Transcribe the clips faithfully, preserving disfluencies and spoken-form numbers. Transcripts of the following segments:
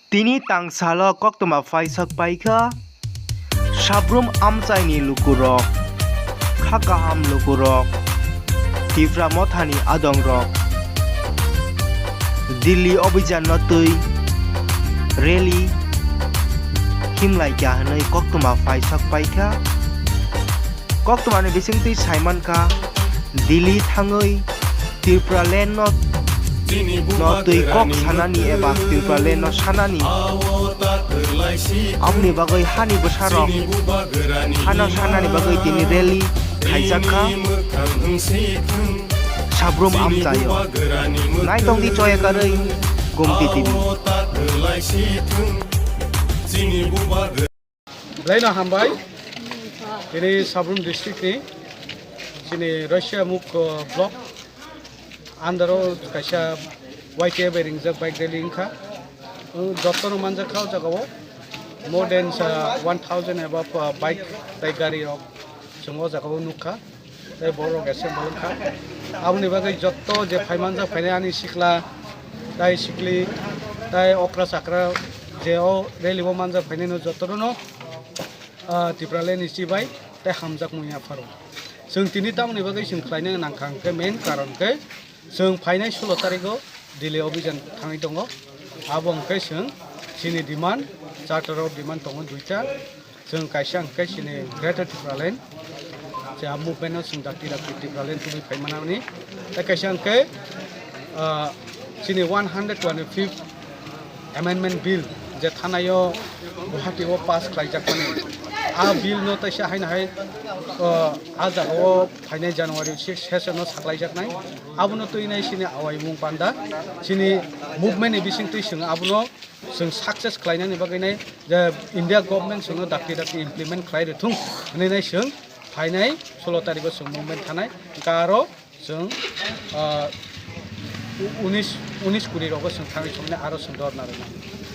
Tini tangsalo koktwma phaisak paikha, Sabrum amchaini lukurok, kha kaham lukurok, Tipra mothani adongrok, Delhi obijanno twi rally himlaikha hwnwi koktwma phaisak paikha. Koktwmani bisingtwi saimankha, Delhi thangwi Tipraland no, no twi kok sanani eba Tipraland no sanani. Aboni bagwi hani bwsarok hano sanani bagwi tini rally khaijakha Sabrum amchaio. Naitongdi choya karwi Gumti T V. Belai no hambai. Tini Sabrum district ni chini Russia muk, uh, block under o kaisa Y T F bai ringjak bike rally wngkha. Uh, jotto no manjak kha o jaga o more than, uh, one thousand above, uh, bike tei gari rok chwng o jaga o nukha. Tei borok assemble wngkha. Aboni bagwi jotto je phaimanjak phainai ani sikla, tai sikli, tai okra chakra je o rally o manjak phainai no jotto no, ah, Tipraland ni chibai tei hamjakmung yapharo. Chwng tini tamoni bagwi chwng khlaina nangkha hwnkhe main karon khe chwng phainai sulo tarikh o Delhi obijan thangwi tongo. Abo hwnkhe chwng chini demand, charter of demand tongo duita. Chwng kaisa hwnkhe chini Greater Tipraland, je a movement no chwng dakti dakti Tipraland tubui phaimanani. Tei kaisa hwnkhe, ah, chini one hundred twenty-fifth Amendment Bill je thanai o Guwahati o pass khlaijakmani. A bill no teisa haino hai, ah, a jaga o phainai January six session no saklaijaknai. Abono twinai chini awaimung panda, chini movement ni bisingtwi chwng abono chwng success khlainani bagwi nai je India government chwngno dakti dakti implement khlai rwthung hwnwi nai chwng phainai sulo tarikh o chwng movement thanai. Hwnkhe aro chwng, ah, u-, unis, unis kuri rogo chwng thangwi chwngno aro chwng dorna rwnai.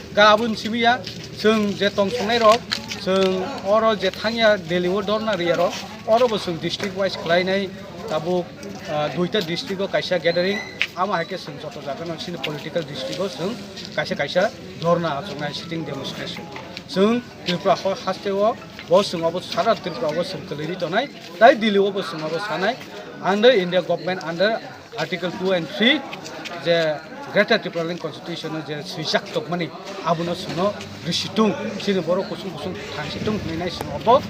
Hwnkhe aboni simi ya chwng je tong songnai rok chwng oro je thangya Delhi o dorna rwya rok oro bo chwng district wise khlainai tabuk, ah, duita district o kaisa gathering, amo hai khe chwng joto jaga no chini political district o chwng kaisa kaisa dhorna achuknai, sitting demonstration. Chwng Tripura ho haste o bo chwng abo sara Tripura o chwng kwlwi tonai, tai Delhi o bo chwng abo sanai, under India government under Article two and three je Greater Tipraland Constitution o je swijak tongmani abono chwngno rwsitung, chini borok kusung kusung thangsitung hwnwi nai chwng abo